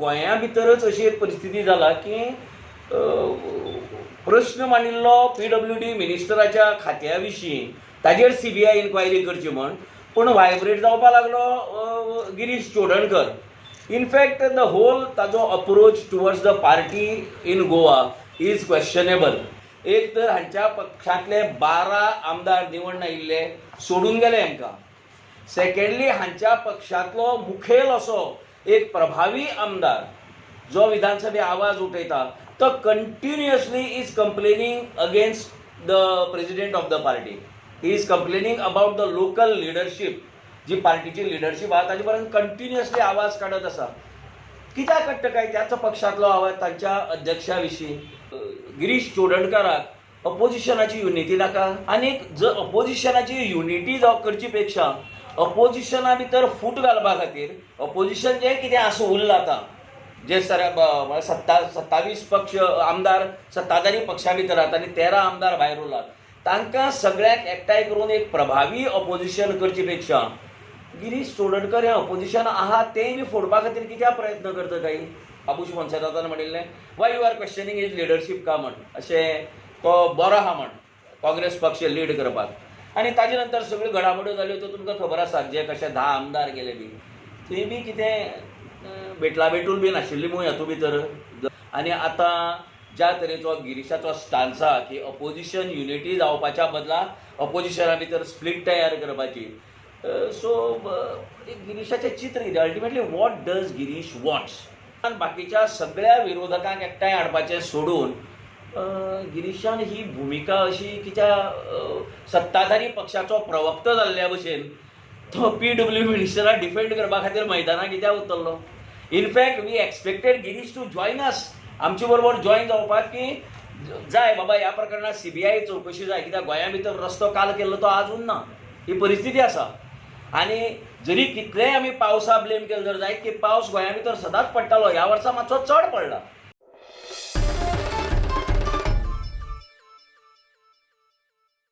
गोंया भितरच अशी एक परिस्थिती जाला की प्रश्न मांडिल्लो पीडब्ल्यूडी मिनिस्टराच्या खात्या विशीं, ताजेर सीबीआय इन्क्वायरी करची म्हण, पूण व्हायब्रेट जावपा लागलो Girish Chodankar. In fact the whole ताजो approach towards the party in Goa is questionable. एक तर हांच्या पक्षांतले 12 आमदार निवडून आयिल्ले सोडून गेले हांकां. सेकंडली, हांच्या पक्षांतलो मुखेल असो एक प्रभावी आमदार जो विधानसभे आवाज उठयता, तो continuously is complaining against the president of the party. He is complaining about the local leadership. जी पार्टीची लिडरशीप आहा ताजे पर्यंत कंटिन्युअसली आवाज काडत आसा. कित्याक काडटा काय त्याच पक्षांतलो आवाज तांच्या अध्यक्षा विशीं? गिरीश चोडणकाराक अपोजिशनाची युनिटी नाका. आनीक जर अपोजिशनाची युनिटी जावं करची पेक्षा अपोजिशना भितर फूट घालपा खातीर, अपोजिशन जें कितें आसा उरलां आतां, जे सर म्हळ्यार 27 पक्ष आमदार सत्ताधारी पक्षा भितर आहात आनी 13 आमदार भायर उरलात, तांकां सगळ्यांक एकठांय करून एक प्रभावी अपोजिशन करचे पेक्षा गिरीश चोडणकर हे अपोजिशन आहा तें बी फोडपा खातीर कित्याक प्रयत्न करता काय? बाबूश मोन्सेरातान म्हणिल्लें, "Why you are questioning his leadership?" का म्हण, अशें तो बरो आहा म्हण काँग्रेस पक्ष लीड करपाक. आनी ताजे नंतर सगळ्यो घडामोडी जाल्यो त्यो तुमकां खबर आसा, जे कशे 10 आमदार गेले बी थंय बी कितें भेटला भेटूल बी नाशिल्ली मूं हातूंत भितर. आनी आतां ज्या तरेचो गिरीशाचो स्टान्स आहा की अपोजिशन युनिटी जावपाच्या बदला अपोजिशना भितर स्प्लीट तयार करपाची, सो एक गिरीशाचें चित्र कितें? Ultimately, what does Girish wants? बाकीच्या सगळ्या विरोधकांक एकठांय हाडपाचें सोडून गिरीशान ही भुमिका अशी कित्या? सत्ताधारी पक्षाचो प्रवक्तो जाल्ल्या भशेन तो पीडब्ल्यू मिनिस्टराक डिफेंड करपा खातीर मैदानाक कित्याक उतरलो? In fact, we expected Girish to join us, आमचे बरोबर जॉयन जावपाक की जाय बाबा, ह्या प्रकरणात सीबीआय चवकशी जाय, कित्याक गोंया भितर रस्तो काल केल्लो तो आजून ना, ही परिस्थिती आसा. आनी जरी कितलेय आमी पावसा ब्लेम केले जर जायत की पावस गोंया भितर सदांच पडटालो, ह्या वर्सा मातसो चड पडला.